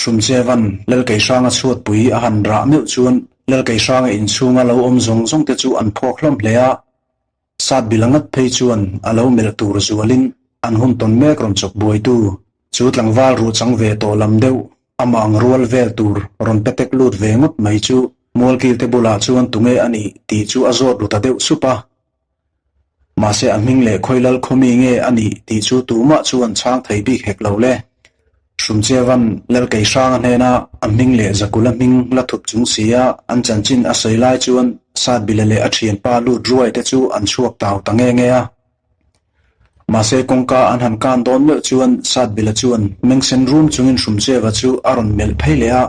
Hrumcheva'n Lalkeihranga chhuatpui a han rah meuh chuan Lalkeihranga inchhunga lo awm zawng zawng te chu an phawk hlawm hle a. Satbila ngat phei chuan a lo melh tur zualin an hun tawn mek rawn chawk buaitu chu tlangval ruh chang ve tawh lam deuh amah ang rual vel tur rawn petek lut ve ngawt mai chu Mualkilte bulah chuan tunge a nih tih chu a zawt ru ta deuh sup a. Mahse a hming leh khawilal khawmi nge a nih tih chu tumah chuan chhang thei bik hek lo le. Hrumcheva'n Lalkeihranga hnena a hming leh Zakula hming la thup chung sia an chanchin a sawi lai chuan Satbila leh a thianpa lut ruai te chu an chhuak tau ta nge nge a. Mahse kawngka an han kan dawn meuh chuan Satbila chuan mengsen rum chungin Hrumcheva chu a rawn melh phei leh a.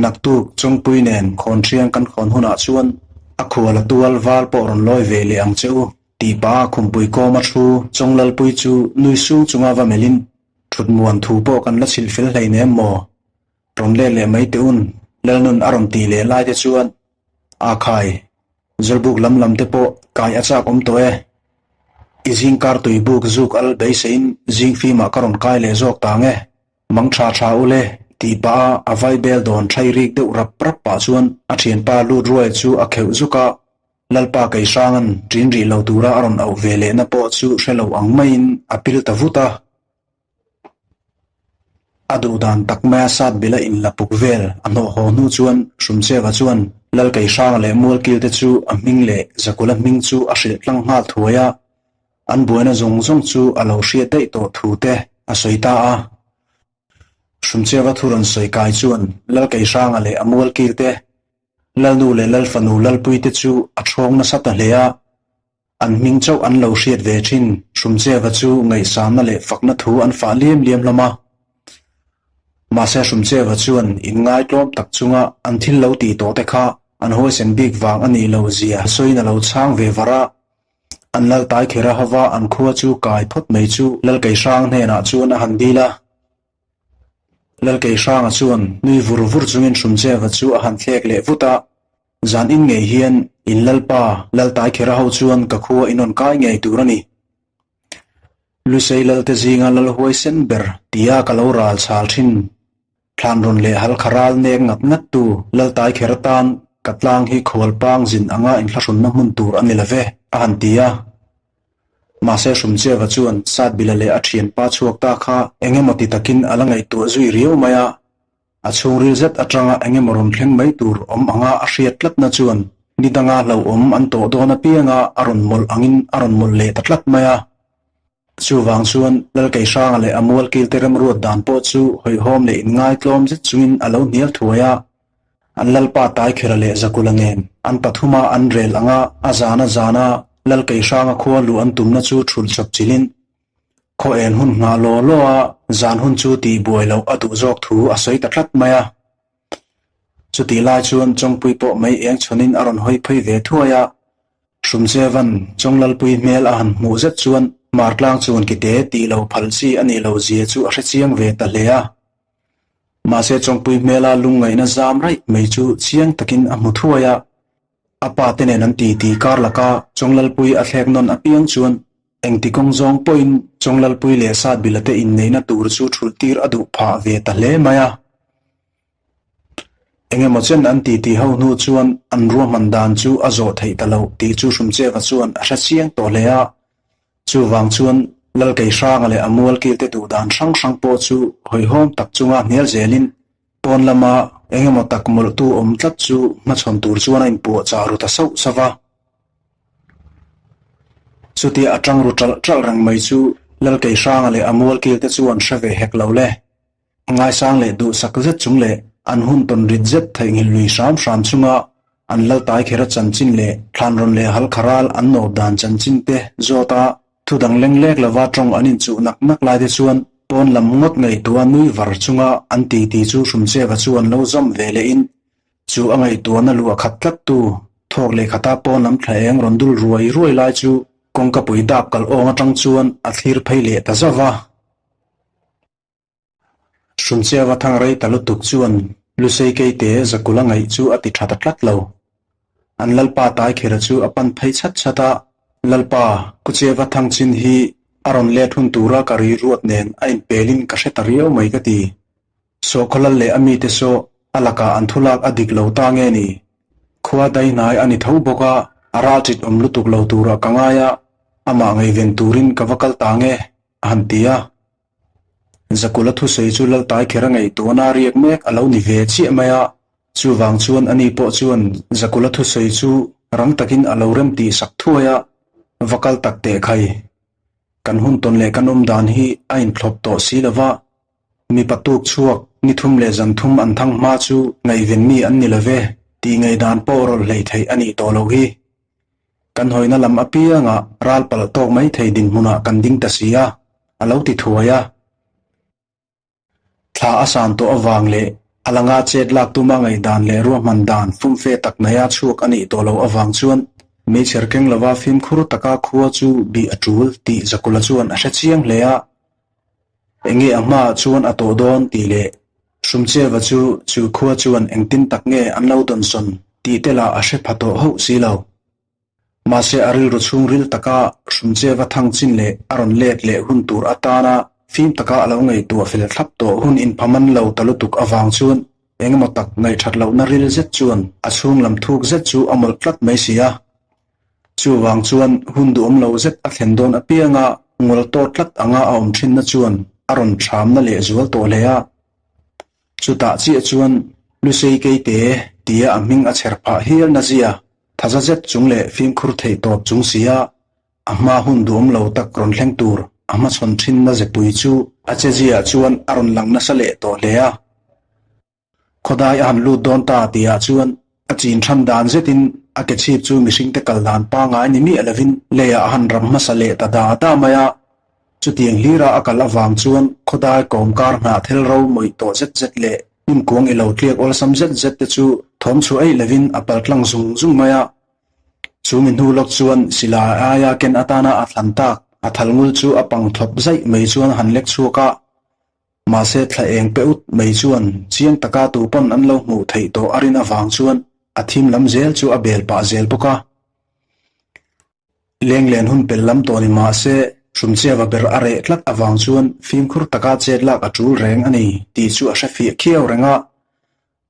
Naktuk Chawngpui nen khawn thiang kan khawn hunah chuan a khual a tual val pawh rawn lawi ve leh ang che u tih pah a khumpui kawma thu Chawnglalpui chu nui sung chunga va melhin thut muan thu pawh kan la chhilh fel hleinem maw? Rawn let leh mai teh un, Lalnun a rawn tih leh lai te chuan a khai Zawlbuk lam lam te pawh kai a chak awm tawh e. I zingkar tuibuk zuk al beiseiin zingfimah ka rawn kai leh zawk tang e. Mang tha tha u le, tih pah a a vai bel dawn thai rik deuh rap rap pah chuan a thianpa lut ruai chu a kheuh zuk a, Lalpa Keihranga'n ṭin rih lo tura a rawn auh ve lehna pawh chu hre lo ang maiin a pil ta vut a. A duh dan tak maia sat bila inla puk vel a hnawh haw hnu chuan Hrumcheva chuan Lal Keihranga leh Mualkilte chu a hming leh Zakula hming chu a hrilh tlang nghal thuai a, An buaina zawng zawng chu a lo hriat daih tawh thu te a sawi ta a. Hrumcheva thu rawn sawi kai chuan Lalkeihranga leh a mualkil te, Lalnu leh Lalfanu Lalpui te chu a ṭhawng nasa ta hle a. An hming chauh an lo hriat ve ṭhin Hrumcheva chu ngaihsanna leh fakna thu an fah liam liam hlawm a. Mahse Hrumcheva chuan inngaitlawm tak chunga an thil lo tih tawh te kha an huaisen bik vang a nih lo zia sawiin a lo chhang ve var a. An lal tai kher a hova an khua chu kai phawt mai chu Lalkeihrang hnenah chuan a han dil a. Lalkeihranga chuan nui vur vur chungin Hrumcheva chu a han thlek leh vut a, Zan in ngei hian in lalpa lal tai kher a ho chuan ka khua in rawn kai ngei tur a ni. Lusei lalte zinga lal huaisen ber tia ka lo ral chhal thin. Thlan rawn leh halkha ral nek ngat ngat tu Laltai kher atan ka tlang hi khual pang zin anga inthlahrunna hmun tur a ni lo ve, a han ti a. Mahse Hrumcheva chuan Satbila leh a thianpa chhuak ta kha eng emaw ti takin a la ngaihtuah zui riau mai a, a chhungril zet atanga eng emaw rawn thleng mai tur awm anga a hriat tlatna chuan ni danga hlauhawm an tawh dawn apianga a rawn mawlh angin a rawn mawlh leh ta tlat mai a. Chuvang chuan Lalkeihranga leh a mualkilte remruat dan pawh chu hawihhawm leh inngaitlawm zet chungin a lo hnial thuai a. An Lalpa Taikhera leh Zakula nen an pathuma an rel anga a zana zana Lalkeihranga khua luh an tumna chu thulh chawp chilhin khaw en hun nghah law law a zan hun chu tih buai loh a duh zawk thu a sawi ta tlat mai a. Chutih lai chuan Chawngpui pawh mei eng chhawnin a rawn hawi phei ve thuai a. Hrumcheva'n Chawnglalpui hmel a han hmuh zet chuan Martlang chuan kite tih lo phal chi a nih loh zia chu a hre chiang ve ta hle a. Mahse Chawngpui hmela lungngaihna zam raih mai chu chiang takin a hmu thuai a. A pa te nen an ti ti kar laka Chawnglalpui a thlek nawn apiang chuan engti kawng zawng pawhin Chawnglalpui leh Satbila te inneihna tur chu thulh tir a duh phah ve ta hle mai a. Eng emaw chen an ti tih ho hnu chuan an ruahman dan chu a zawh theih ta loh tih chu Hrumcheva chuan a hre chiang tawh hle a. Chuvang chuan Lalkeihranga leh a mualkilte duh dan hrang hrang pawh chu hawihhawm tak chunga hnial zelin pawn lama eng emaw tak mawlhtu awm tlat chu hmachhawn tur chuan a inpuah chah ru ta sauh sauh va. Chutia a tang ru ṭalh ṭalh reng mai chu Lalkeihranga leh a mualkilte chuan hre ve hek lo le. Ngaisang leh duhsak zet chung leh an hun tawn rit zet theihnghilh lui hram hram chunga an laltai khera chanchin leh thlanrawn leh halkha ral an nawp dan chanchin te zawt a, thu dang leng lek lova tawng an inchuh nak nak lai te chuan pawn lam ngawt ngaihtuah nui var chunga an titi chu Hrumcheva chu an lo zawm ve lehin chu a ngaihtuahna luah khat tlat tu thawk leh khata pawn lam thla eng rawn dul ruai ruai lai chu kawngkapui dap kal awng atang chuan a thlir phei leh ta zauh va. Hrumcheva thang rei ta lutuk chuan Lusei Keite Zakula ngaih chu a ti tha ta tlat lo. An Lalpa Taikhera chu a pan phei chhat chhat a, Lalpa, Kucheva thang chin hi a rawn let hun tura ka ri ruat nen a inpelin ka hre ta riau mai ka ti. Sawhkhaw lal leh a mite saw a lakah an thulak a dik lo ta nge ni? Khua daihnai a ni tho bawk a, a ral ṭit awm lutuk lo turah ka ngai a, amah ngaihven turin ka va kal ta nge, a han ti a. Zakula thusawi chu Laltai kher a ngaihtuahna riak mek a lo ni ve chiah mai a, chuvang chuan ani pawh chuan Zakula thusawi chu rang takin a lo rem tih sak thuai a, va kal tak teh khai. Kan hun tawn leh kan awm dan hi a inthlawp tawh si lo va, mipa tuk chhuak ni thum leh zan thum an thang hma chu ngaihven mi an ni lo ve tih ngaihdan pawh rawlh hleih theih a nih tawh loh hi. Kan hawina lam apiangah ral palh tawk mai thei dinhmunah kan ding ta si a, a lo ti thuai a. Thla a san tawh avang leh a langa chet lak tuma ngaihdan leh ruahman dan fumfe tak naia chhuak a nih tawh loh avang chuan meichher keng lova fimkhur taka khua chu bih a tul tih Zakula chuan a hre chiang hle a. Enge a hmaah chuan a tawh dawn tih leh Hrumcheva chu chu khua chuan engtin tak nge an lo dawnsawn tih te lah a hre pha tawh hauh si lo. Mahse a rilru chhungril taka Hrumcheva thang chin leh a rawn let leh hun tur atana fim taka a lo ngaihtuah fel thlap tawh hun inphaman lo ta lutuk avang chuan engemaw tak ngaihthat lohna ril zet chuan a chhung lam thuk zet chu a mawlh tlat mai si a. Chuvang chuan hun duhawm lo zet a thlen dawn apianga ngawlh tawt tlat anga a awm thinna chuan a rawn thamna leh zual tawh hle a. Chutah chiah chuan Lusei Keite tia a hming a chher phah hial nazia thaza zet chung leh fimkhur theih tawp chung sia a hma hun duhawm lo tak rawn thleng tur a hmachhawn thinna zepui chu a cheziah chuan a rawn lang nasa leh tawh hle a. Khawdai a han lut dawn ta tihah chuan a chin than dan zetin a ke chhip chu mihringte kal dan pangngai ni miah lovin leiah a han ram hmasa leh ta da da mai a. Chutiang hlira a kal avang chuan khawdai kawmkar hnah thel ro mawih tawh zet zet leh hnim kuang ilo tliak awlsam zet zet te chu thawm chhuah eih lovin a pal tlang zung zung mai a. Chu mi hnu lawk chuan silai aia ken atana a thlan tak a thal ngul chu a pang thlawp zaih mai chuan a han lek chhuak a. Mahse thla eng pe ut mai chuan chiang taka tu pawn an lo hmuh theih tawh a rin avang chuan a thim lam zel chu a bel pah zel bawk a. Lenglen hun pel lam tawh ni mahse Hrumchiava ber a reh tlat avang chuan fimkhur taka chet lak a tul reng a ni tih chu a hre fiah khiau reng a.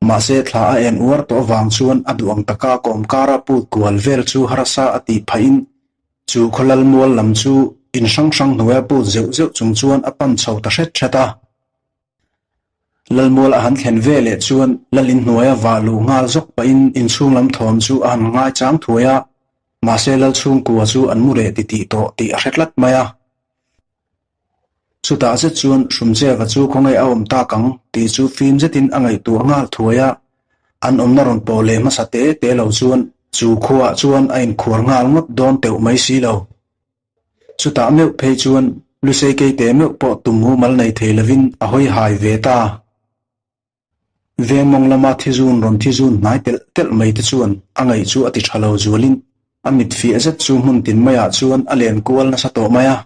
Mahse thla a en uar tawh avang chuan a duh ang taka kawmkara put kual vel chu harsa a tih phahin chu khawlal mual lam chu in hrang hrang hnuaia put zeuh zeuh chung chuan a pan chho ta hret hret a. Lalmual a han thlen ve leh chuan lal in hnuaia vah luh nghal zawk pahin inchhung lam thawm chu a han ngaichang thuai a, mahse lal chhungkua chu an mu reh titih tawh tih a hre tlat mai a. Chutah zet chuan Hrumcheva chu khawngaih a awm tak ang tih chu fim zetin a ngaihtuah nghal thuai a, an awmna rawn pawh leh hmasa te te lo chuan chu khuaah chuan a inkhuar nghal ngawt dawn teuh mai si lo. Chutah meuh phei chuan Lusei Keite meuh pawh tum mumal nei thei lovin a hawi hai ve ta. Veng mawng lama thizun rawn thizun hnai telh telh mai te chuan a ngaih chu a ti tha lo zualin a mit fiah zet chu hmun tin maiah chuan a len kual nasa tawh mai a.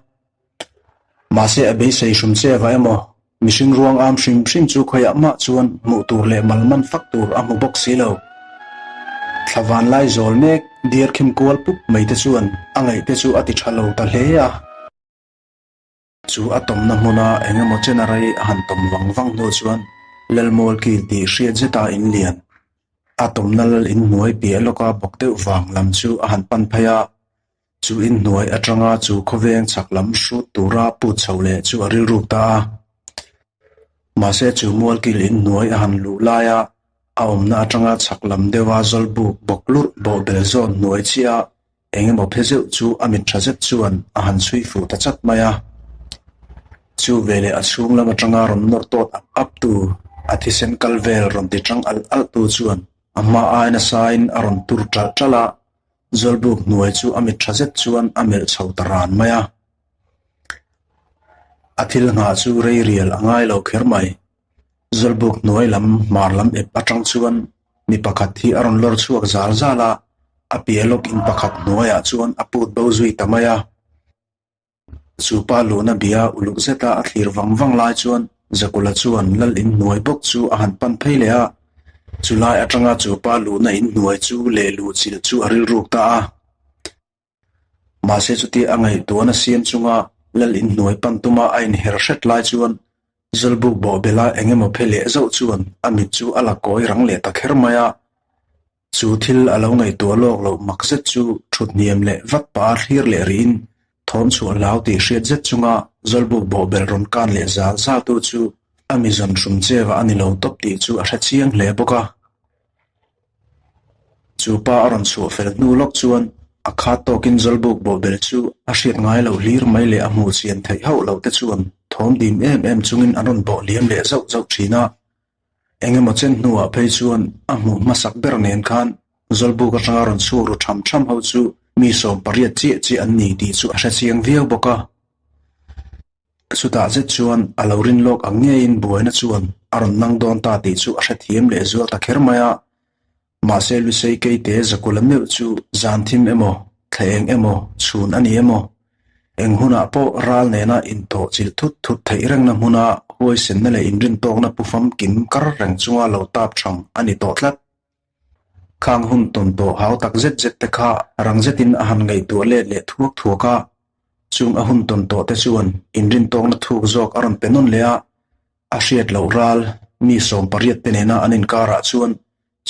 Mahse a beisei hrum che va emaw, mihring ruang am hrim hrim chu khawiah mah chuan hmuh tur leh mal man fak tur a hmu bawk si lo. Thla van lai zawl mek diar khim kual pup mai te chuan a ngaih te chu a ti tha lo ta hle a. Chu a tawmna hmuna eng emaw chen a rei a han tawm vang vang hnu chuan Lalmual kil tih hriat zeta in lian. A tawmna lal in hnuai piah lawka bawk deuh vang lam chu a han pan phei a. Chu in hnuai atanga chu khawveng chhak lam hrut tura put chho leh chu a rilruk ta a. Mahse chu mualkil in hnuai a han luh laia a awmna atanga chhak lam deuha zawlbuk bawk lurh bawhbel zawn hnuai chiah Eng emaw phe zeuh chu a mit tha zet chuan a han chhui fuh ta chat mai a. Chu veleh a chhung lam atanga rawn nawr tawt ap ap tu, a thisen kal vel rawn ti tang alh alh tu chuan a hma ai nasain a rawn tur ṭalh ṭalh a, Zawlbuk hnuai chu a mit tha zet chuan a melh chho ta ran mai a. A thil nghah chu rei rial a ngai lo kher mai. Zawlbuk hnuai lam hmar lam ep atang chuan mi pakhat hi a rawn lawr chhuak zal zal a, a piah lawk in pakhat hnuaiah chuan a put bo zui ta mai a. Chu pa luhna bia uluk zeta a thlir vang vang lai chuan Zakula chuan lal in hnuai bawk chu a han pan phei leh a, chulai atanga chu pa luhna in hnuai chu leh luh chilh chu a rilruk ta a. Mahse chutia a ngaihtuahna siam chunga lal in hnuai pan tuma a inher hret lai chuan. Zawlbuk bawhbela eng emaw phe leh zauh chuan a mit chu a la kawi rang leh ta kher mai a. Chu thil a lo ngaihtuah lawk loh mak zet chu thut hniam leh vat pah a thlir leh rihin thawm chhuah hlau tih hriat zet chunga Zawlbuk bawhbel rawn kan leh zal zal tu chu a mi zawn hrum cheva a ni lo tawp tih chu a hre chiang hle bawk a. Chu pa a rawn chhuah fel hnu lawk chuan a khat tawkin Zawlbuk bawhbel chu a hriat ngai loh hlir mai leh a hmuh chian theih hauh loh te chuan thawm dim em em chungin an rawn bawh liam leh zauh zauh thin a. Eng emaw chen hnuah phei chuan a hmuh hmasak ber nen khan Zawlbuk atanga rawn chhuak ru tham tham ho chu mi 18 chiah chiah an ni tih chu a hre chiang viau bawk a. Chutah zet chuan a lo rin lawk ang ngeiin buaina chuan a rawn nang dawn ta tih chu a hrethiam leh zual ta kher mai a. Mahse Lusei Keite Zakula meuh chu zan thim emaw, thla eng emaw, chhun a ni emaw, eng hunah pawh ral nena intawh chilh thut thut theih rengna hmuna huaisenna leh inrintawkna pu famkim kar reng chunga lo tap thang a ni tawh tlat. Khang hun tawn tawh hau tak zet zet te kha rang zetin a han ngaihtuah let leh thuak thuak a, chung a hun tawn tawh te chuan inrintawkna thuk zawk a rawn pe nawn leh a, a hriat loh ral mi 18 te nena an inkarah chuan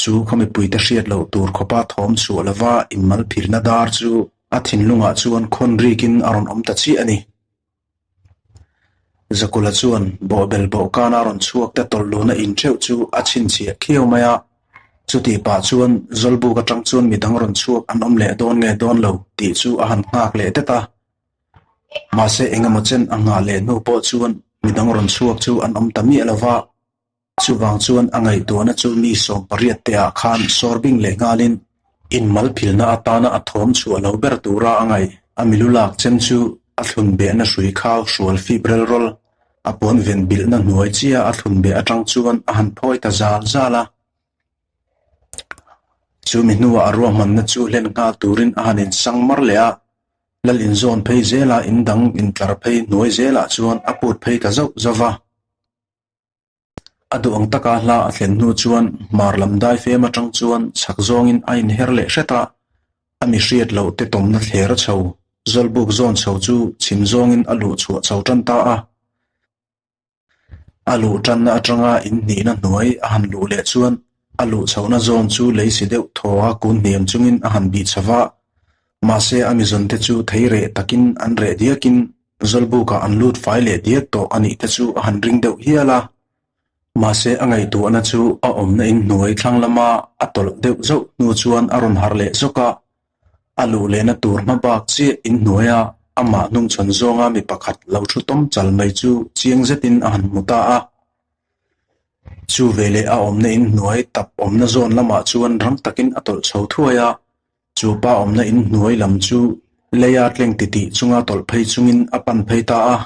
chu khaw mipuite hriat loh tur khawpa thawm chhuah lova inmalphirna dar chu a thinlungah chuan khawn rikin a rawn awm ta chiah a ni. Zakula chuan bawhbel bawhkana rawn chhuak te tawlhluna in theuh chu a chhinchhiah khiau mai a, chutih pah chuan Zawlbuk atang chuan midang rawn chhuak an awm leh dawn nge dawn lo tih chu a han nghak leh det a. Mahse engemaw chen a nghah leh hnu pawh chuan midang rawn chhuak chu an awm ta miah lo va. Chuvang chuan a ngaihtuahna chu mi 18 te ah khan sawr bing leh nghalin inmal philna atana a thawm chhuah lo ber tura a ngaih. A milu lak chem chu a thlun behna hrui khau hrual fip rel rawl, a puan ven bilhna hnuai chiah a thlun beh atang chuan a han phawi ta zal zal a. Chu mi hnuah a ruahmanna chu hlen nghal turin a han insang mar leh a, lal inzawn phei zela indang intlar phei hnuai zelah chuan a put phei ta zauh zauh va. A duh ang taka hla a thlen hnu chuan hmar lam dai fem atang chuan chhak zawngin a inher leh hret a, a mi hriat loh te tawmna thler a chho, Zawlbuk zawn chho chu chhim zawngin a luh chhuah chho tan ta a. A luh tanna atanga inhnihna hnuai a han luh leh chuan a luh chhohna zawn chu lei si deuh thaw a kun hniam chungin a han bih chho va, mahse a mizawn te chu thei reh takin an reh diakin Zawlbukah an lut fai leh diak tawh a nih te chu a han ring deuh hial a. Mahse a ngaihtuahna chu a awmna in hnuai thlang lama a tawlh deuh zauh hnu chuan a rawn harh leh zawk a. A luh lehna tur hma bak chiah in hnuaia amah hnungchhawn zawnga mi pakhat lo thu tawm chal mai chu chiang zetin a han hmu ta a. Chu veleh a awmna in hnuai tap awmna zawn lamah chuan rang takin a tawlh chho thuai a. Chu pa awmna in hnuai lam chu leia tleng titih chunga tawlh phei chungin a pan phei ta a.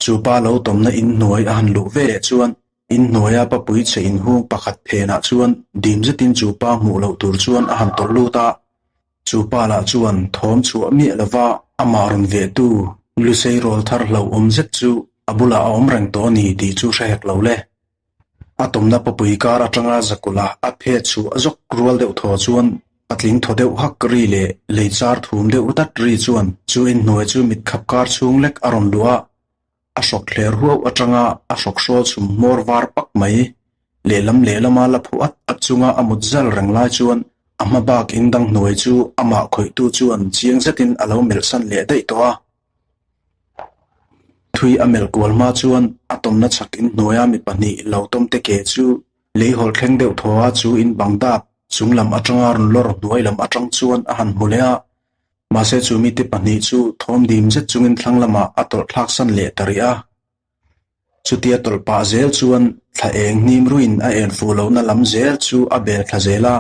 Chu pa lo tawmna in hnuai a han luh ve leh chuan in hnuaia papui chhe inhung pakhat phenah chuan dim zetin chu pa hmuh loh tur chuan a han tawlh lut a. Chu pa lah chuan thawm chhuah miah lova amah rawn vehtu Lusei rawl thar hlauhawm zet chu a bulah a awm reng tawh a ni tih chu hre hek lo le. A tumna papui kar atanga Zakula a phet chhuah zawk rual deuh thaw chuan patling thaw deuh hak ri leh lei char thum deuh dat ri chuan chu inhnuai chu mitkhap kar chhung lek a rawn luh a, a hrawk thler huau atanga a hrawk hrawl chhum hmawr var pak mai. Lehlam lehlama la phuh at at chunga a mut zal reng lai chuan a hma bak indang hnuai chu amah khawihtu chuan chiang zetin a lo melh san leh daih tawh a. Thui a melh kual hma chuan a tawmna chhak in hnuaia mi pahnih lo tawm te ke chu lei hawl thleng deuh thaw a chu in bang dap chung lam atanga rawn lawr hnuai lam atang chuan a han hmu leh a. Mahse chu mite pahnih chu thawm dim zet chungin thlang lamah a tawlh thlak san leh ta rih a. Chutia tawlh pah zel chuan thla eng hnim ruiin a en fuh lohna lam zel chu a bel thla zel a.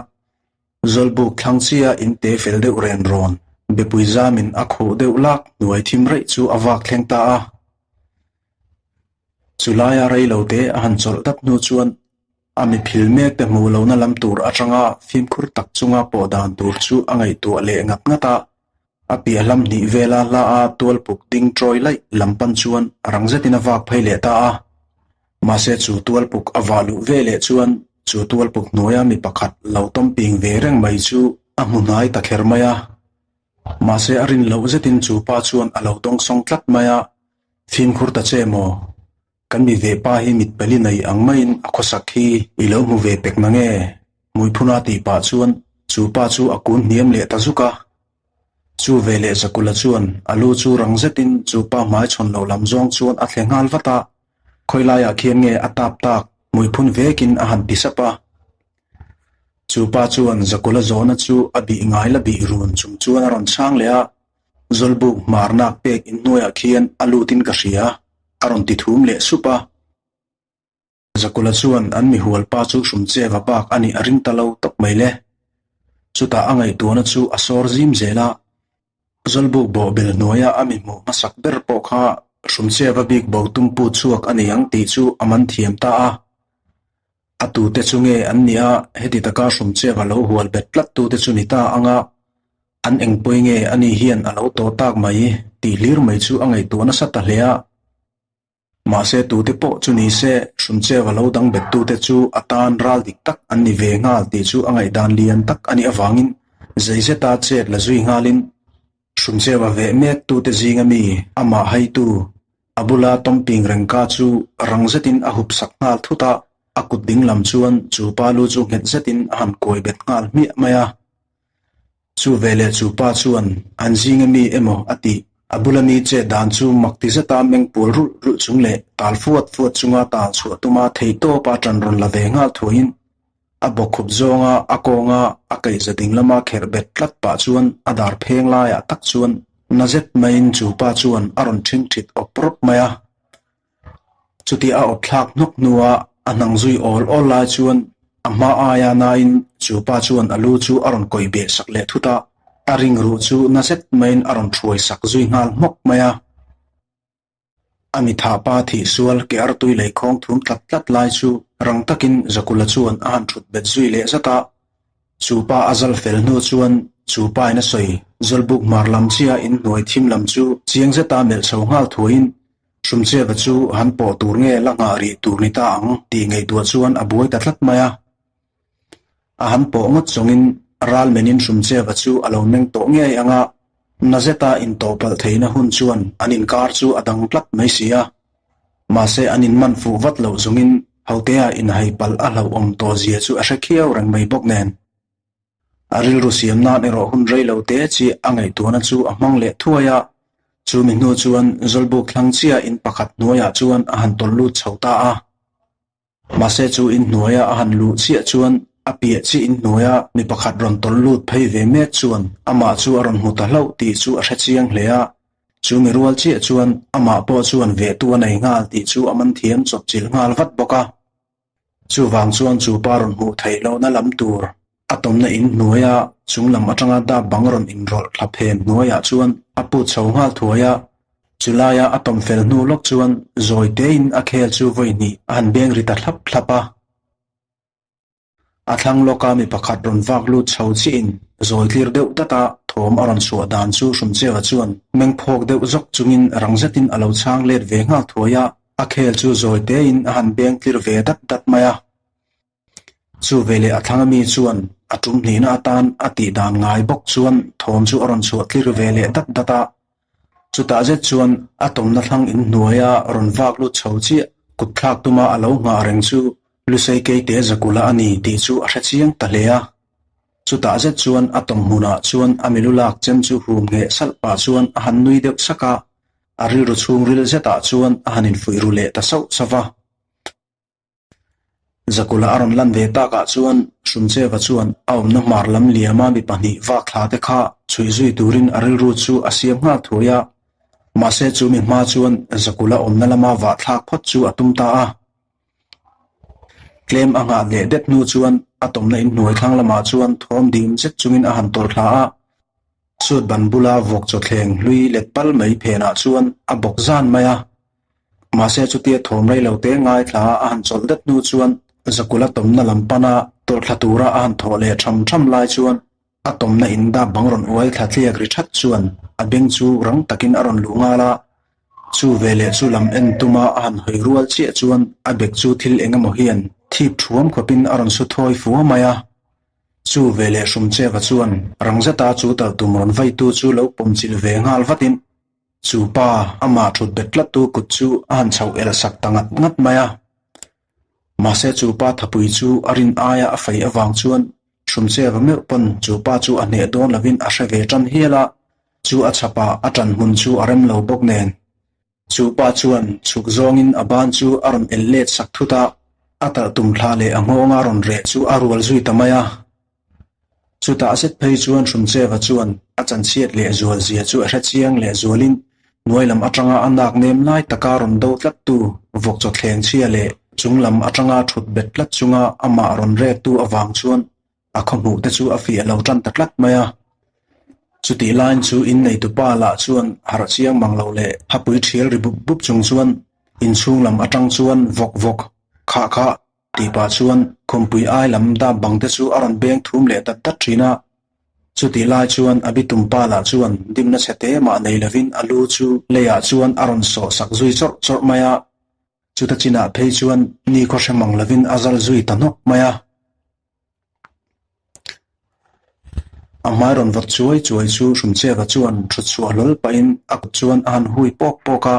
Zawlbuk thlang chia in te fel deuh ren rawn, bepui zamin a khuh deuh lak hnuai thim raih chu a vak thleng ta a. Chu laia rei lo te a han chawlh dat hnu chuan a mi phil mek te hmuh lohna lam tur atanga fimkhur tak chunga pawh dan tur chu a ngaihtuah leh ngat ngat a. A piah hlam hnih vela hla a tualpuk ding tawi laih lam pan chuan rang zetin a vak phei leh ta a. Mahse chu tualpuk a vah luh ve leh chuan chu tualpuk hnuaia mi pakhat lo tawm ping ve reng mai chu a hmu hnai ta kher mai a. Mahse a rin loh zetin chu pa chuan a lo dawngsawng tlat mai a. Fimkhur ta che maw? Kan mi ve pa hi mit pali nei ang maiin a khawsak hi i lo hmu ve pek nange? Hmuiphuna tih pah chuan chu pa chu a kun hniam leh ta zuk a. Chu veleh Zakula chuan a lu chu rang zetin chu pa hmaichhawn lo lam zawng chuan a thle nghal vat a, khawi laiah khian nge a tap tak hmuiphun vekin a han ti sap a. Chu pa chuan Zakula zawhna chu a bih ngai la bih run chung chuan a rawn chhang leh a, Zawlbuk hmarnak pek inhnuaiah khian a lutin ka hria, a rawn ti thum leh sup a. Zakula chuan an mihual pa chu Hrumcheva bak a nih a ring ta lo tawp mai le. Chutah a ngaihtuahna chu a sawr zim zel a. Zawlbuk bawhbel hnuaia a mi hmuh hmasak ber pawh kha Hrumcheva bik bo tum put chhuak a ni ang tih chu a man thiam ta a. A tute chu nge an nih a, heti taka Hrumcheva lo hual bet tlat tute chu ni ta ang a, an engpawi nge ani hian a lo tawh tak mai tih hlir mai chu a ngaihtuah nasa ta hle a. Mahse tute pawh chu ni se, Hrumcheva lo dang bettute chu a tan ral dik tak an ni ve nghal tih chu a ngaihdan lian tak a nih avangin zei zeta chet la zui nghalin Hrumcheva veh mek tute zinga mi amah haitu a bula tawmping rengka chu rang zetin a hup sak nghal thut a, a kut ding lam chuan chu pa lu chu nghet zetin a han kuai bet nghal hmiah mai a. Chu veleh chu pa chuan an zinga mi emaw a tih. A bula mi chet dan chu mak ti zeta meng pual rulh rulh chung leh tal fuat fuat chunga tal chhuah tuma theihtawpa ṭan rawn la ve nghal thuaiin a bawkkhup zawnga a kawnga a kaihza ding lama kherh bet tlat pah chuan a dar pheng laiah tak chuan na zet maiin chu pa chuan a rawn ṭhingṭhit awp rawp mai a. Chutia a awp thlak hnawk hnua a hnang zui awl awl lai chuan a hma aia nain chu pa chuan a lu chu a rawn kawih beh sak leh thut a, a ring ruh chu na zet maiin a rawn thuai sak zui nghal hmawk mai a. A mithah pa thih sual ke artui lei khawng thum tlat tlat lai chu rang takin Zakula chuan a han thut bet zui leh zat a. Chu pa a zal fel hnu chuan chu pa in a sawi Zawlbuk hmar lam chiah inhnuai thim lam chu chiang zeta melh chho nghal thuaiin Hrumcheva chu han pawh tur nge la nghah rih tur ni ta ang tih ngaihtuah chuan a buai ta tlat mai a. A han pawh ngawt zawngin ral menin Hrumcheva chu a lo meng tawh ngei ang a, na zeta intawhpalh theihna hun chuan an inkar chu a dang tlat mai si a. Mahse an inman fuh vat loh zawngin Hotea inhaipalh a hlauhawm tawh zia chu a hre khiau reng mai bawk nen. A rilru siam nan erawh hun rei lo te chi a ngaihtuahna chu a hmang leh thuai a, chumi hnu chuan Zawlbuk thlang chiah in pakhat hnuaiah chuan a han tawlh lut chho ta a. Mahse chu in hnuaia a han luh chiah chuan a piah chiah in hnuaia mi pakhat rawn tawlh lut phei ve mek chuan amah chu a rawn hmu ta hlauh tih chu a hre chiang hle a, chu mi rual chiah chuan amah pawh chuan vehtu a nei nghal tih chu a man thiam chawpchilh nghal vat bawk a. Chuvang chuan chu pa rawn hmuh theih lohna lam tur a tawmna in hnuaia chung lam atanga dap bang rawn inrawlh thla phen hnuaiah chuan a put chho nghal thuai a. Chu laia a tawm fel hnu lawk chuan zawi tein a khel chu vawi hnih a han beng ri ta thlap thlap a. A thlang lawka mi pakhat rawn vak lut chho chiahin zawi tlir deuh dat a thawm a rawn chhuah dan chu Hrumcheva chuan meng phawk deuh zawk chungin rang zetin a lo chhang let ve nghal thuai a. A khel chu zawi tein a han beng tlir ve dat dat mai a. Chu veleh a thlang ami chuan a tum hnihna atan a tih dan ngai bawk chuan thawm chu a rawn chhuah tlir ve leh dat dat a. Chutah zet chuan a tawmna thlang inhnuaia rawn vak lut chho chiah kut thlak tuma a lo nghah reng chu Lusei Keite Zakula a ni tih chu a hre chiang ta hle a. Chutah zet chuan a tawm hmunah chuan a milu lak chem chu hum ngheh salh pah chuan a han nui deuh sak a. A rilru chhungril zetah chuan a han infuih ru leh ta sauh sauh va. Zakula a rawn lan ve takah chuan Hrumcheva chuan a awmna hmar lam liama mi pahnih vak thla te kha chhuih zui turin a rilru chu a siam nghal thuai a. Mahse chu mi hma chuan Zakula awmna lama vah thlak phawt chu a tum ta a. Tlem a nghah leh det hnu chuan a tawmna inhnuai thlang lamah chuan thawm dim zet chungin a han tawlh thla a. Chut ban bula vawk chawthleng hlui let pal mai phenah chuan a bawk zan mai a. Mahse chutia thawm rei lo te ngaithla a han chawlh det hnu chuan Zakula tawmna lam pana tawlh thla tura a han thawh leh tham tham lai chuan a tawmna in dap bang rawn uai thla tliak ri that chuan a beng chu rang takin a rawn luh nghal a. Chu veleh chu lam en tuma a han hawi rual chiah chuan a bek chu thil eng emaw hian thip thuam khawpin a rawn su thawi fua mai a. Chu veleh Hrumcheva chuan rang zeta chu talh tum rawn vaitu chu lo pawm chilh ve nghal vatin. Chu pa amah thut bet tlattu kut chu a han chhoh el sak ta ngat ngat mai a. Mahse chu pa thapui chu a rin aia a fei avang chuan Hrumcheva meuh pawn chu pa chu a hneh dawn lovin a hre ve tan hial a, chu a chhapah a tan hmun chu a rem lo bawk nen. Chu pa chuan chhuk zawngin a ban chu a rawn el let sak thut a, a talh tum thla leh a nghawnga rawn reh chu a rual zui ta mai a. Chutah zet phei chuan Hrumcheva chuan a chanchhiat leh zual zia chu a hre chiang leh zualin hnuai lam atanga a nak nem lai taka rawn do tlattu vawk chawthleng chhia leh chung lam atanga thut bet tlat chunga amah rawn rektu avang chuan a khawhmuh te chu a fiah lo tan ta tlat mai a. Chutih laiin chu inneitupa lah chuan harh chiang mang lo leh hapui thial ri bup bup chung chuan inchhung lam atang chuan vawk vawk khah khah tih pah chuan khumpui ai lam dap bang te chu a rawn beng thum leh dat dat thin a. Chutih lai chuan a bitumpa lah chuan dimna chhe te mah nei lovin a lu chu leiah chuan a rawn sawh sak zui chawrh chawrh mai a. Chuta chinah phei chuan nikhaw hre mang lovin a zal zui ta hnawk mai a. A hmai rawn vawt chuai chuai chu Hrumcheva chuan thut chhuah hlawl pahin a kut chuan a han hui pawk pawk a.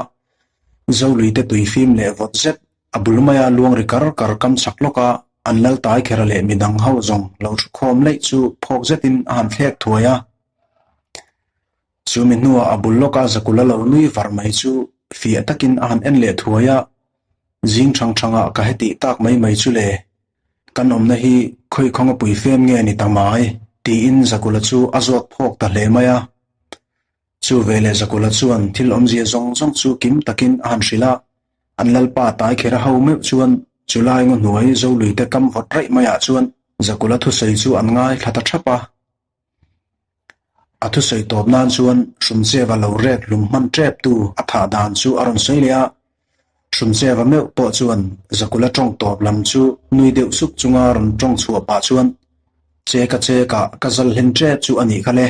Zoluite tui fim leh vawt zet a bul maia luang ri kar kar kam chak lawk a, an lal tai kher leh midang ho zawng lo thu khawm laih chu phawk zetin a han thlek thuai a. Chumi hnuah a bul lawka Zakula lo nui var mai chu fiah takin a han en leh thuai a, Zing thang thangah ka hetih tak mai mai chu le. Kan awmna hi khawi khawnga pui fem nge ni ta mai? tiin Zakula chu a zawt phawk ta hle mai a. Chu veleh Zakula chuan thil awmzia zawng zawng chu kim takin a han hrilh a, an lalpa tai kher a ho meuh chuan chulai ngaw hnuai Zoluite kam vawt raih maiah chuan Zakula thusawi chu an ngaithla ta thap a. A thusawi tawp nan chuan Hrumcheva lo rek hlum hman tep tu a thah dan chu a rawn sawi leh a. Hrumcheva meuh pawh chuan Zakula tawng tawp lam chu nui deuh suk chunga rawn tawng chhuah pah chuan, Che ka che ka ka zal hlen tep chu a nih kha le.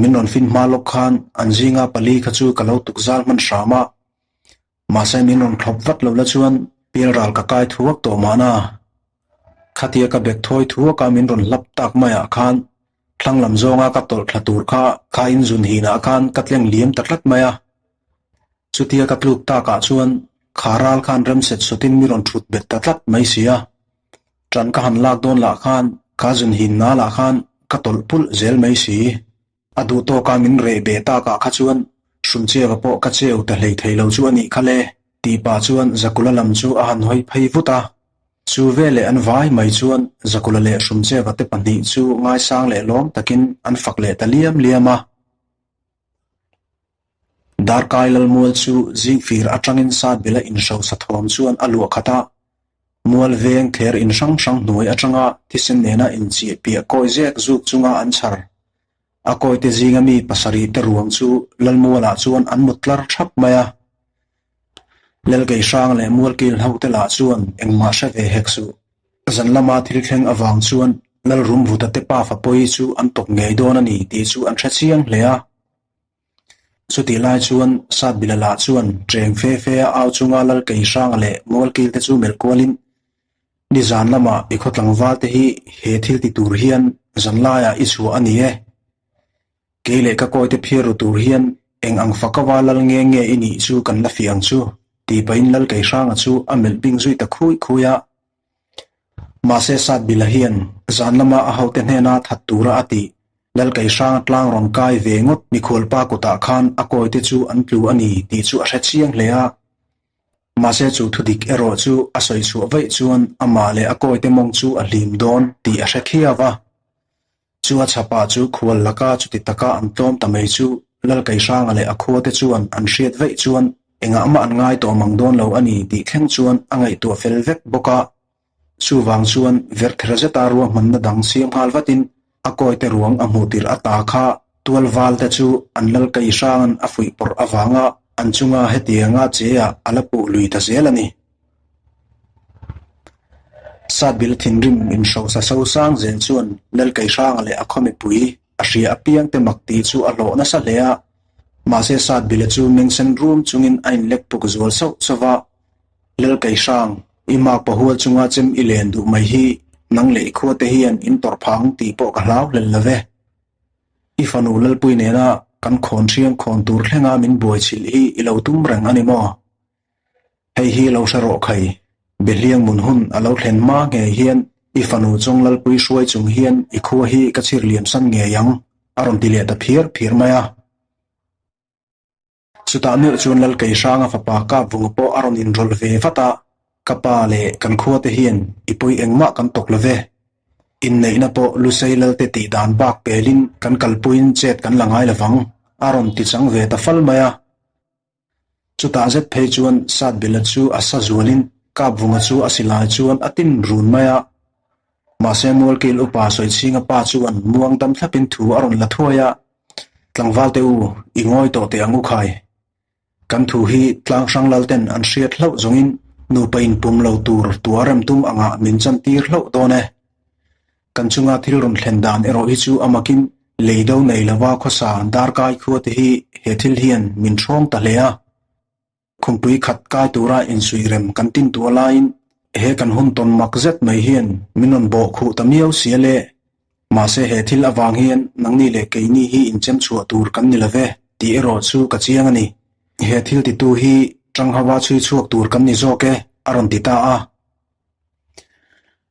Min rawn fin hma lawk khan an zinga pali kha chu ka lo tuk zal hman hram a. Mahse min rawn thlawp vat lo la chuan pialral ka kai thuak tawh mahna. Khatia ka bek thawi thuaka min rawn hlap tak maiah khan thlang lam zawnga ka tawlh thla tur kha kha inzun hinah khan ka tleng liam ta tlat mai a. Chutia ka tluk takah chuan kha ral khan remset sawtin mi rawn thut bet ta tlat mai si a. Ṭan ka han lak dawn lah khan kha zun hin na lah khan ka tawlh pulh zel mai si. A duh tawka min reh ve takah kha chuan Hrumcheva pawh ka cheu ta hlei thei lo chu a nih kha le, tih pah chuan Zakula lam chu a han hawi phei vut a. Chu veleh an vai mai chuan Zakula leh Hrumcheva te pahnih chu ngaisang leh lawm takin an fak leh ta liam liam a. Darkai Lalmual chu zingfir atangin Satbela inhrosa thawm chuan a luah khat a, Mual veng thler in hrang hrang hnuai atanga thisen nena inchiah piah kawi zek zuk chunga an chhar. A kawite zinga mi pasarih te ruang chu Lalmualah chuan an mut tlar thap mai a. Lalkei hrang leh Mualkil hote lah chuan engmah hre ve hek suh. Zan lama thil thleng avang chuan Lalrumvuta te pafa pawi chu an tawp ngei dawn a ni tih chu an hre chiang hle a. Chutih lai chuan Satbila lah chuan ṭeng fe fe a au chunga Lalkei Hranga leh Mualkil te chu melh kualin, Nizan lamah i khaw tlangval te hi he thil ti tur hian zan laiah i chhuah a ni e. Kei leh ka kawite phiar ru tur hian eng ang fakawa lal nge nge i nih chu kan la fiah ang chu, tih pahin Lalkei Hranga chu a melh bing zui ta khui khui a. Mahse Satbila hian zan lama a hote hnena that tura a tih, Lalkei hranga tlang rawn kai ve ngawt mikhualpa kutah khan a kawite chu an tlu a ni tih chu a hre chiang hle a. Mahse chu thudik erawh chu a sawi chhuah vaih chuan amah leh a kawite mawng chu a hlim dawn tih a hre khiau a. Chu a chhapah chu khual laka chuti taka an tlawm ta mai chu Lalkeihranga leh a khuate chuan an hriat vaih chuan engah mah an ngai tawh mang dawn lo a ni tih thleng chuan a ngaihtuah fel vek bawk a. Chuvang chuan verther zeta ruahmanna dang siam nghal vatin a kawite ruang a hmuh tirh ata kha tualval te chu an Lalkeihranga'n a fuih pawrh avanga an chunga hetianga che-ah a la puh lui ta zel a ni. Satbil thinrim inhrosa sosang zel chuan Lalkeihranga leh a khaw mipui a hria apiang te mak tih chu a hlawh nasa hle a. Mahse Satbila chu mengsen rum chungin a inlek puk zual sauh sauh va, Lalkeihrang, i mak pahual chunga chem i len duh mai hi nang leh i khua te hian in tawrh phang tih pawh ka hlau hlel lo ve. I fanu Lalpui nena. kan khawn hriang khawn tur thlenga min buaichilh hi i lo tum reng a ni maw? Hei hi lo hre rawh khai, Behliang mun hun a lo thlen hma ngei hian i fanu chawng Lalpui hruai chung hian i khua hi ka chhir liam san ngei ang, a rawn ti leh ta phiar phiar mai a. Chutah meuh chuan Lalkei Hranga fapa Kapvunga pawh a rawn inrawlh ve vat a, Ka pa leh kan khuate hian i pawi engmah kan tawk lo ve. Inneihna pawh Lusei Lalte tih dan bak pelin kan kalpuiin chet kan la ngai lovang, a rawn ti chang ve ta fal mai a. Chutah zet phei chuan Satbila chu a sa zualin Kapvunga chu a silai chuan a tin run mai a. Mahse Mualkil upa Sawichhinga pa chuan muang dam thlapin thu a rawn la thuai a, Tlangval te u, i ngawi tawh teh ang u khai. Kan thu hi tlang hrang lal ten an hriat hlauh zawngin nupa in pum lo tur tua rem tum angah min chan tir hlauh dawn e. Kan chunga thil rawn thlen dan erawh hi chu a makin lei do nei lova khawsa darkai khua te hi he thil hian min hrawng ta hle a. Khumpui khat kai tura insuih rem kan tin tuah laiin he kan hun tawn mak zet mai hian min rawn bawh khuh ta miau sia le. Mahse he thil avang hian nangni leh keini hi inchem chhuah tur kan ni love tih erawh chu ka chiang a ni. He thil titu hi Ṭanghava chhui chhuak tur kan ni zawk e, a rawn ti ta a.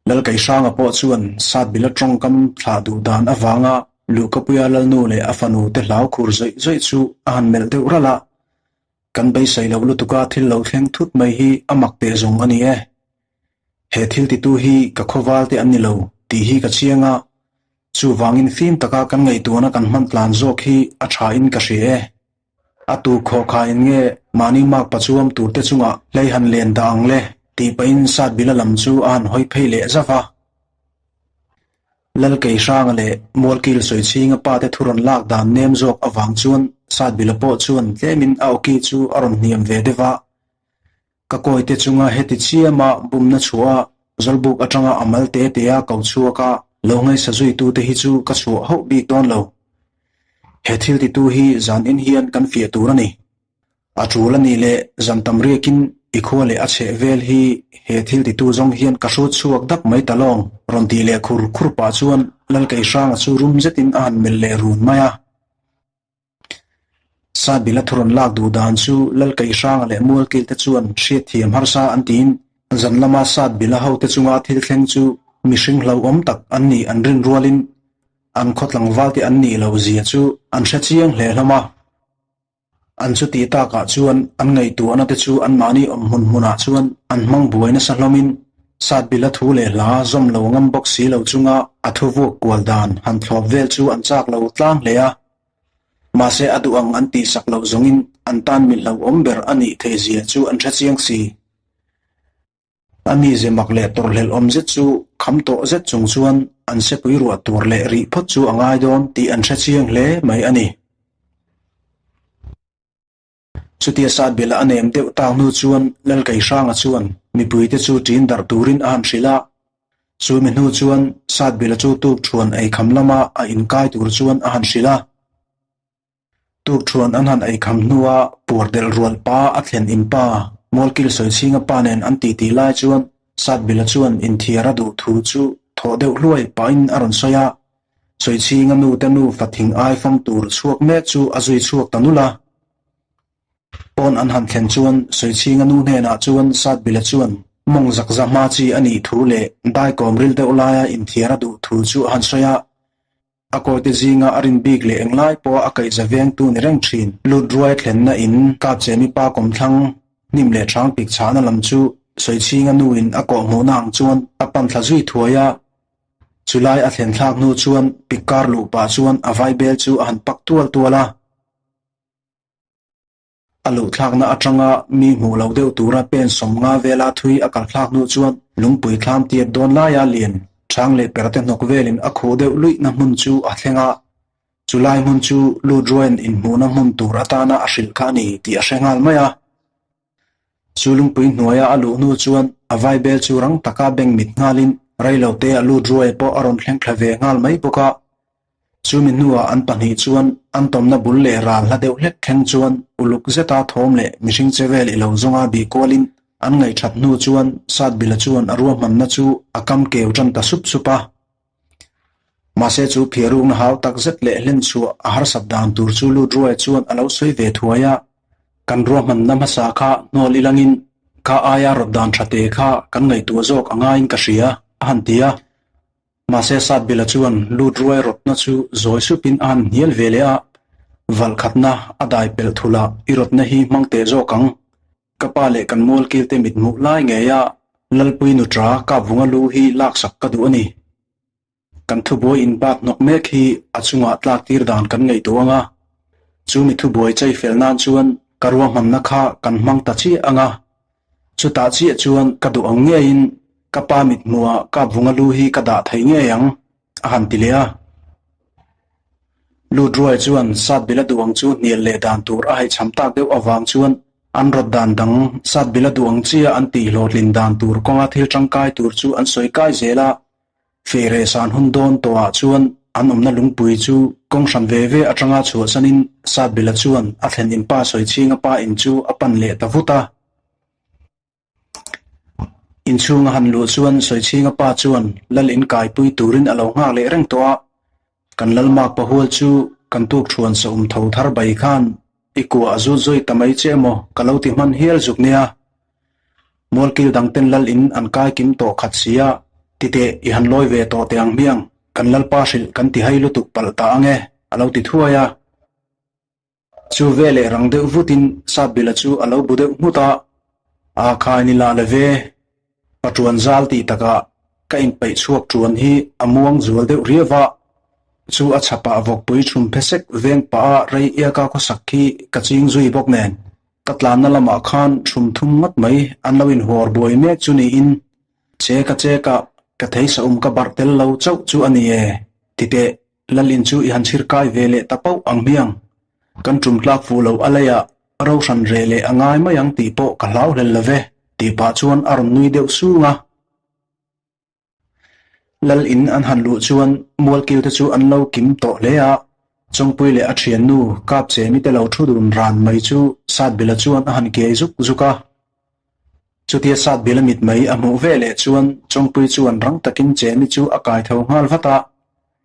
Lalkeihranga pawh chuan Satbila tawngkam thlah duh dan avanga Luhkapuia Lalnu leh a fanu te hlau khur zawih zawih chu a han melh deuh ralh a. Kan beisei loh lutuka thil lo thleng thut mai hi a mak teh zawng a ni e. He thil titu hi ka khawval te an ni lo tih hi ka chiang a, chuvangin fim taka kan ngaihtuahna kan hman tlan zawk hi a tha in ka hria e. A tu khawhkha in nge mahni mak pachuam tur te chungah hlei han len dah ang le tih pahin Satbila lam chu a han hawi phei leh zauh a. Lalkeihranga leh Mualkil Sawichhinga pa te thu rawn lak dan nem zawk avang chuan Satbila pawh chuan tlemin a awki chu a rawn hniam ve deuh a. Ka kawite chunga heti chiama bumna chhuah a, Zawlbuk atanga a mal te te a ko chhuak a, lo ngaihsa zuitute hi chu ka chhuah hauh bik dawn lo. He thil titu hi zan in hian kan fiah tur a ni. A tul a nih leh zan tam riakin i khua leh a chheh vel hi he thil titu zawng hian ka hrut chhuak dak mai ta lawng rawn tih leh khur khur pah chuan Lalkeihranga chu rum zetin a han melh leh run mai a. Satbila thu rawn lak duh dan chu Lalkeihranga leh Mualkil te chuan hriatthiam harsa an tiin zan lama Satbila hote chunga thil thleng chu mihring hlauhawm tak an nih an rin rualin an khaw tlangvalte an nih loh zia chu an hre chiang hle hlawm a. An chutih takah chuan an ngaihtuahna te chu anmahni awm hmun hmunah chuan an hmang buai nasa hlawmin Satbila thu leh hla zawm lo ngam bawk si lo chunga a thu vuak kual dan han thlawp vel chu an chak lo tlang hle a. Mahse a duh ang an tihsak loh zawngin an tan mi hlauhawm ber a nih theih zia chu an hre chiang si. A mize mak leh tawrhhlelh awm zet chu kham tawh zet chung chuan an sepui ruah tur leh rih phawt chu a ngai dawn tih an hre chiang hle mai a ni. Chutia Satbela a nem deuh tak hnu chuan Lalkeihranga chuan mipuite chu ṭin darh turin a han hrilh a. Chu mi hnu chuan Satbela chu tukṭhuan eikham lama a inkai tur chuan a han hrilh a. Tukṭhuan an han eikham hnua puar delh rual pa a thlen in pa, Mualkil Sawichhinga pa nen an titi lai chuan Satbila chuan inthiar a duh thu chu thawh deuh hluai pahin a rawn sawi a. Sawichhinga nu te nufa thing ai fam tur chhuak mek chu a zui chhuak ta nulh a. Pawn an han thlen chuan Sawichhinga nu hnenah chuan Satbila chuan mawng zakza hma chi a nih thu leh daikawm ril deuh laia inthiar a duh thu chu a han sawi a. A kawite zinga a rin bik leh englai pawha a kaihza vengtu ni reng thin. Lut ruai thlenna in Kapchemi pa kawmthlang hnim leh hrang pik chhahna lam chu Sawichhinga nuin a kawhhmuhna ang chuan a pan thla zui thuai a. Chulai a thlen thlak hnu chuan pik kar luh pah chuan a vaibel chu a han pak tual tual a. A luhthlakna atanga mi hmuh loh deuh tura pen 50 vela thui a kal thlak hnu chuan lungpui thlam tiat dawn laia lian chang leh perte hnawk velin a khuh deuh luihna hmun chu a thleng a. Chulai hmun chu lut ruaiin inhmuhna hmun tur atana a hrilh kha a ni tih a hre nghal mai a. Chu lungpui hnuaia a luh hnu chuan a vaibel chu rang taka beng mit nghalin reilote a lut ruai pawh a rawn thleng thla ve nghal mai bawk a. Chumi hnuah an pahnih chuan an tawmna bul leh ral hla deuh hlek thleng chuan uluk zeta thawm leh mihring che vel i lo zawnga bih kualin an ngaihthat hnu chuan Satbila chuan a ruahmanna chu a kam keu tan ta sup sup a. Mahse chu phiarukna hau tak zet leh hlen chhuah a harsat dan tur chu lut ruai chuan a lo sawi ve thuai a, kan ruahmanna hmasa kha hnual ilangin kha aia rawt dan tha te kha kan ngaihtuah zawk a ngaiin ka hria, a han ti a. Mahse Satbila chuan lut ruai rawtna chu zawi supin a han hnial ve leh a, valh khatna a dai pelh thulh a, i rawtna hi hmang teh zawk ang. Ka pa leh kan mualkilte mithmuh lai ngeia Lalpui nutra Kapvunga lu hi laksak ka duh a ni. Kan thubuai inbat hnawk mek hi a chungah tlak tir dan kan ngaihtuah ang a, chu mi thubuai chei fel nan chuan ka ruahmanna kha kan hmang ta chiah ang a. Chutah chiah chuan ka duh ang ngeiin ka pa mithmuhah Kapvunga lu hi ka dah thei ngei ang, a han ti leh a. Lut ruai chuan Satbila duh ang chu hnial leh dan tur a haihchham tak deuh avang chuan an rawt dan dang Satbila duh ang chia an tih hlawhtlin dan tur kawnga thil tangkai tur chu an sawi kai zel a. Feh san hun dawn tawhah chuan an awmna lungpui chu kawng hran ve ve atanga chhuahsanin Satbila chuan a thlen inpa sawichhinga pa in chu a pan leh ta vut a. Inchhung a han luh chuan Sawichhinga pa chuan lal in kaipui turin a lo nghak leh reng tawh a, kan lal mak pahual chu kan tuk thuan sa um tho thar bai khan i kua a zut zawi ta mai che emaw ka lo ti hman hial zuk nia. Mualkil dang ten lal in an kai kim tawh khat si a, titeh i han lawi ve tawh teh ang hmiang, kan lalpa hrilh kan ti hai lutuk palh ta ang e, a lo ti thuai a. Chu veleh rang deuh vutin Satbila chu a lo bu deuh nghut a, A khai ni lah le ve, pa ṭuan zal tih takah ka inpeih chhuak ṭuan hi a muang zual deuh riau a, chu a chhapah vawkpui ṭhum phe sek veng pah a rei iaka khawsak khi ka ching zui bawk nen ka tlanna lamah khan ṭhum thum ngawt mai an lo inhawr buai mek chu niin che ka chek a, ka theisa um ka barh tel lo chauh chu a ni e, titeh Lalin chu i han chhir kai ve leh ta pauh ang hmiang. Kan tum tlak fuh loh a leiah ro hran reh leh a ngai mai ang tih pawh ka hlau hlel lo ve, tih pah chuan a rawn nui deuh sung a. Lal in an han luh chuan mualkiu te chu an lo kim tawh hle a, Chawngpui leh a thiannu Kapchemi te lo thu dun ran mai chu Satbila chuan a han kiai zuk zuk a. Chutia Satbila mit mai a hmuh ve leh chuan Chawngpui chuan rang takin Chemi chu a kai tho nghal vat a,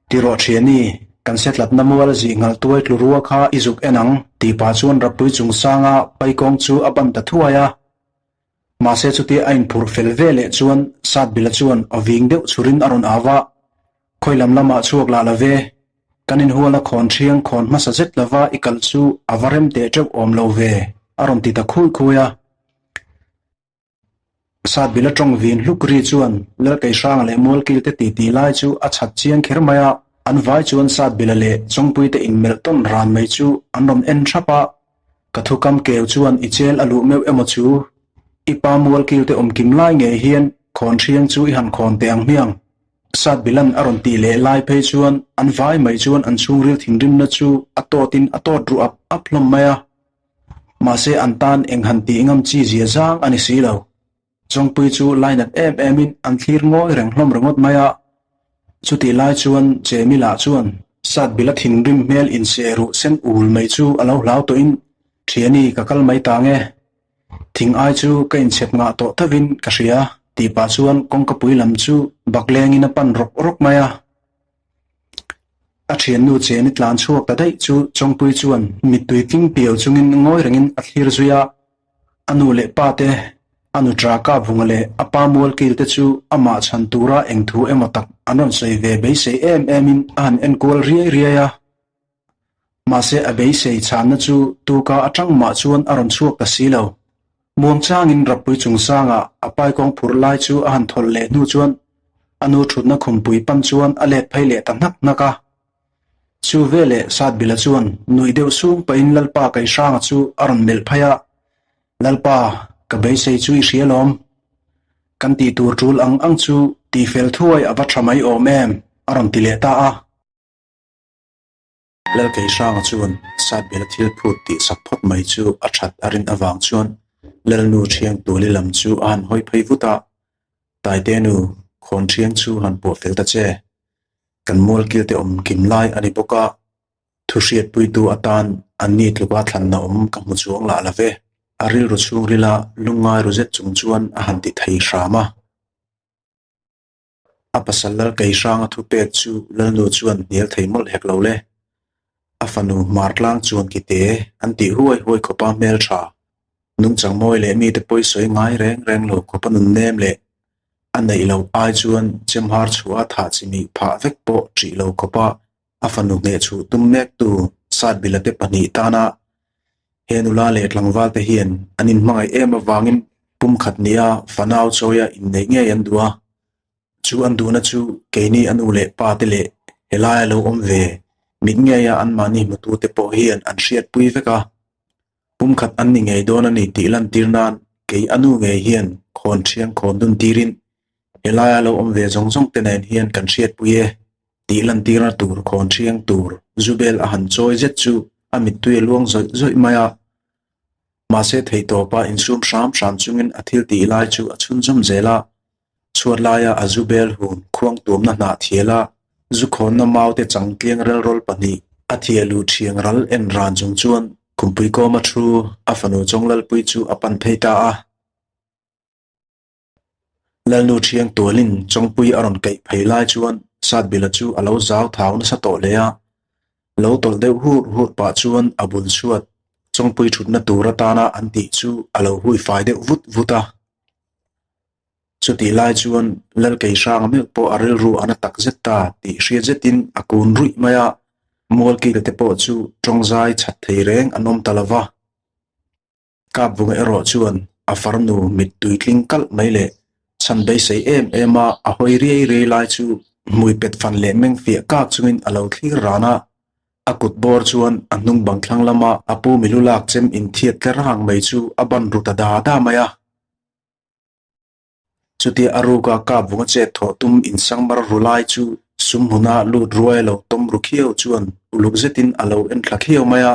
Ti rawh thiani, kan setlatna mual zih ngalh tuai tlu rua kha i zuk en ang, tih pah chuan Rappui chungsanga paikawng chu a ban ta thuai a. Mahse chutia a inphurh fel ve leh chuan Satbila chuan aw ving deuh chhurin a rawn au a, Khawi lam lamah chhuak lah lo ve, kan inhualna khawn thiang khawn hmasa zet lova i kal chu a va rem teh teuh awm lo ve, a rawn ti ta khui khui a. Satbila tawng vin hluk ri chuan Lalkeihranga leh Mualkilte titi lai chu a chhat chiang kher mai a, an vai chuan Satbila leh Chawngpuite inmelh tawn ran mai chu an rawn en thap a, Ka thukam keu chuan i chel a luh meuh emaw chu? I pa Mualkilte awmkim lai ngei hian khawn thiang chu i han khawn teh ang hmiang. Satbilan a rawn tih leh lai phei chuan an vai mai chuan an chhungril thinrimna chu a tawtin a tawt ruh ap ap hlawm mai a. Mahse an tan eng han tih ngam chi zia zang a ni si lo. Chawngpui chu lainat em emin an thlir ngawi reng hlawm ringawt mai a. Chutih lai chuan Chemila chuan Satbila thinrim hmel inseh ruh sen ul mai chu a lo hlau tawhin, Thiani ka kal mai ta nge. Thing ai chu ka inchhep ngah tawh thovin ka hria tih pah chuan kawngkapui lam chu baklengin a pan rawk rawk mai a. A thiannu Chemi tlan chhuak ta daih chu Chawngpui chuan mittui tling piau chungin ngawi rengin a thlir zui a, a nu leh pa te, a nu Tra Kapvunga leh a pa Mualkil te chu amah chhan tura eng thu emaw tak an rawn sawi ve beisei em emin a han enkual riai riai a. Mahse a beisei chhanna chu tuka atang mah chuan a rawn chhuak ta si lo. Muangchangin Rappui chungsangah a paikawng phurh lai chu a han thawlh leh hnu chuan a nu thutna khumpui pan chuan a let phei leh ta hnak hnak a. Chu veleh Satbila chuan nuih deuh sung pahin Lalpa Kaihranga chu a rawn melh phei a, Lalpa, ka beisei chu i hria lawm. Kan tih tur tul ang ang chu tihfel thuai a va tha mai awm em? a rawn ti leh ta a. Lalkeihranga chuan Satbela thil phut tih sak phawt mai chu a that a rin avang chuan Lalnu Thiangtuali lam chu a han hawi phei vut a, Taite nu, khawn thiang chu han puah fel ta che. Kan mualkilte awm kim lai a ni bawk a, thu hriatpuitu atan anni tluka thlanna awm ka hmu chuang lah lo ve. A rilru chhungrila lungngai ru zet chung chuan a han ti thei hram a. A pasal lal kei hranga thupek chu Lalnu chuan hnial thei mawlh hek lo le. A fanu Hmartlang chuan kite an tih huai huai khawpa hmeltha, nungchang mawi leh mite pawi sawi ngai reng reng lo khawpa nun nem leh a neih loh ai chuan chemhar chhuah a thah chimih phah vek pawh ṭih lo khawpa a fanu hnehchhuh tum mektu Satbila te pahnih tana he nula leh tlangval te hian an inhmangaih em avangin pumkhat nia fanau chawia inneih ngei an duh a. Chu an duhna chu keini a nu leh pa te leh helaia lo awm ve mit ngeia anmahni hmutute pawh hian an hriatpui vek a. Pumkhat an ni ngei dawn a ni tih lantir nan kei a nu ngei hian khawn thiang khawn dun tirin helaia lo awm ve zawng zawng te nen hian kan hriatpui e tih lantirna tur khawn thiang tur Zubel a han chawi zet chu a mittui a luang zawih zawih mai a. Mahse theihtawpa insum hram hram chungin a thil tih lai chu a chhunzawm zel a. Chhuat laia a zu bel hun khuang tuamna hnah thial a, zu khawnna maute chang tliang relrawl pahnih a thiah luh thiang ral en ran chung chuan khumpui kawma thu a fanu Chawnglalpui chu a pan phei ta a. Lalnu thiang tualin Chawngpui a rawn keih phei lai chuan Satbila chu a lo zau thau nasa tawh hle a, lo tawlh deuh hur hur pah chuan a bul chhuat Chawngpui thutna tur atana an tih chu a lo hui fai deuh vut vut a. Chutih lai chuan Lalkei hranga meuh pawh a rilru a na tak zet ta tih hriat zetin a kun ruih mai a, Mualkila te pawh chu tawngzai chhat thei reng an awm ta lo va. Kapvunga erawh chuan a farnu mittui tling kalh mai leh chhan beisei em em a a hawi riai riai lai chu hmui pet fan leh meng fiah kak chungin a lo thlir ran a, a kut bawr chuan a hnung bang thlang lama a pu milu lak chem inthiat tler hang mai chu a ban ru ta da da mai a. Chutia a ruka kap vunga chet thawh tum insangmar ru lai chu sum hmuna lut ruai lo tawm ru khiau chuan uluk zetin a lo en thla khiau mai a.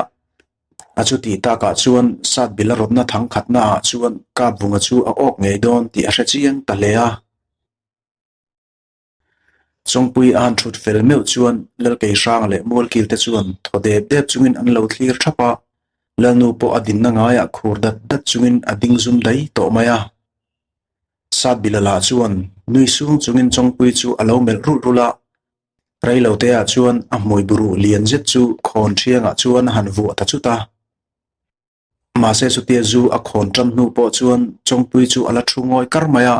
A chutih takah chuan Satbila rawtna thang khatnaah chuan kap vunga chu a awk ngei dawn tih a hre chiang ta hle a. Chawngpui a han thut fel meuh chuan Lalkei hrang leh Mualkil te chuan thaw dep dep chungin an lo thlir thap a, Lalnu pawh a dinna ngaiah khur dat dat chungin a ding zum dai tawh mai a. Satbila lah chuan nui sung chungin Chawngpui chu a lo melh rulh rulh a, reiloteah chuan a hmui buruh lian zet chu khawn thiangah chuan a han vuah ta chut a. Mahse chutia zu a khawn tan hnu pawh chuan Chawngpui chu a la thu ngawi kar mai a,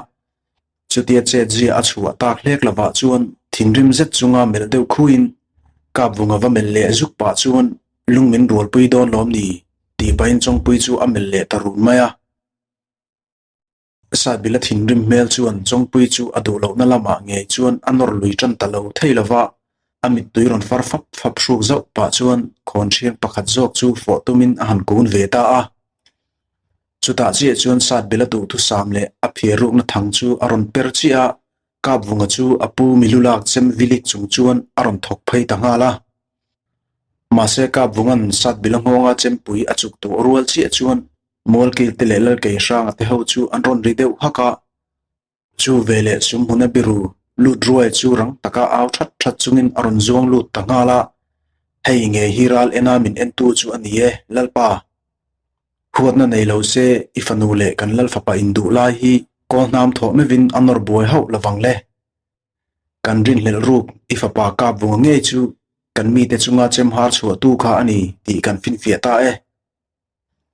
chutia chet zia a chhuah tak hlek lovah chuan thinrim zet chunga melh deuh khuin Kapvunga va melh leh zuk pah chuan lung min rualpui dawn lawm ni tih pahin Chawngpui chu a melh leh ta run mai a. Satbila thinrim hmel chuan Chawngpui chu a duh lohna lamah ngei chuan a nawr lui tan ta lo thei lo va, a mittui rawn far fap fap hruk zauh pah chuan khawn thiang pakhat zawk chu fawh tumin a han kun ve ta a. Chutah chiah chuan Satbila duhthusam leh a phiar rukna thang chu a rawn per chiah a, Kapvunga chu a pu milu lak chem vilik chung chuan a rawn thawk phei ta nghal a. Mahse Kapvunga'n Satbila nghawnga chempui a chuk tawh rual chiah chuan Mualkil te leh Lalkei hranga te ho chu an rawn ri deuh hak a, chu veleh sum hmuna biru lut ruai chu rang taka au that that chungin a rawn zuang lut ta nghal a, Hei nge hi ral ena min entu chu a ni e, Lalpa. Huatna nei lo se i fanu leh kan Lalfapa induh lai hi kawl hnam thawh meuhin a nawr buai hauh lovang le. Kan rinhlelh ruk i fapa kap vunga ngei chu kan mite chunga chemhar chhuahtu kha a ni tih kan finfiah ta e.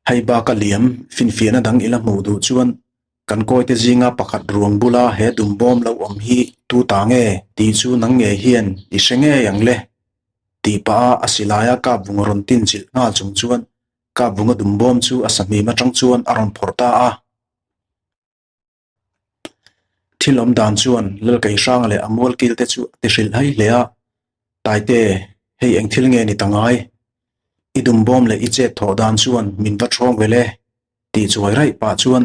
Hei baka liam finfiahna dang ila hmuh duh chuan kan kawite zinga pakhat ruang bula he dumbawm lo awm hi tu ta nge tih chu nang ngei hian i hre ngei ang le tih pah a a silaia kap vunga rawn tin chilh nghal chung chuan kap vunga dumbawm chu a sahmim atang chuan a rawn phawrh ta a. Thil awm dan chuan Lalkeihranga leh a mualkil te chu a ti hrilh hai hle a, Taite, hei eng thil nge ni ta ngai? I dumbawm leh i chet thawh dan chuan min va ṭhawng vel e, tih chuai raih pah chuan.